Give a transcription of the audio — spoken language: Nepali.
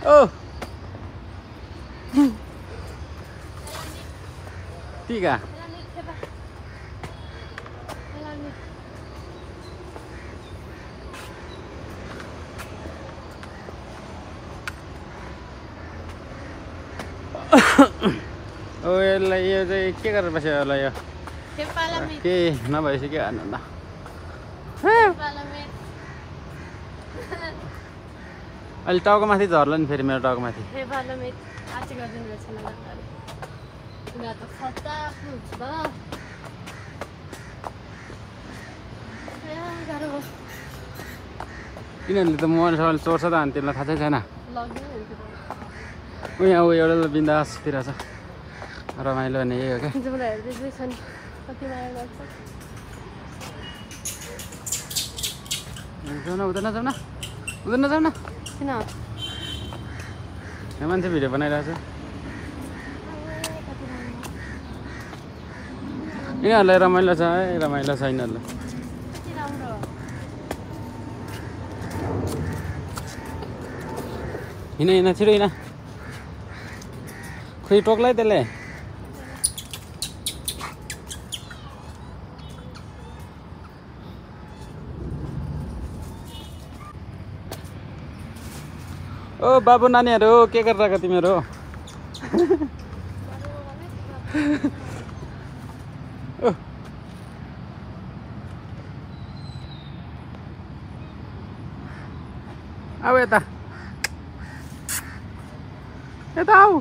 Oh. Tiga. Oh, यो चाहिँ के गरेर बस्यो होला यो के नभएपछि के गर्नु त अहिले टाउकोमाथि झर्ला नि फेरि मेरो टाउकोमाथि किनभने त मोबाइल सोबाइल चोर्छ त अनि त्यसलाई थाहा छैन यहाँ एउटा बिन्दासतिर छ रमाइलो भने यही हो क्या जाऊ न उता नजाऊ न उता नजाऊ न किन मान्छे भिडियो बनाइरहेको छ यिनीहरूलाई रमाइलो छ है रमाइलो छ यिनीहरूलाई हिँड छिटो हिँड खोइ टोक्लै त्यसले ओ बाबु नानीहरू के गरिरहेको तिमीहरू आऊ यता आऊ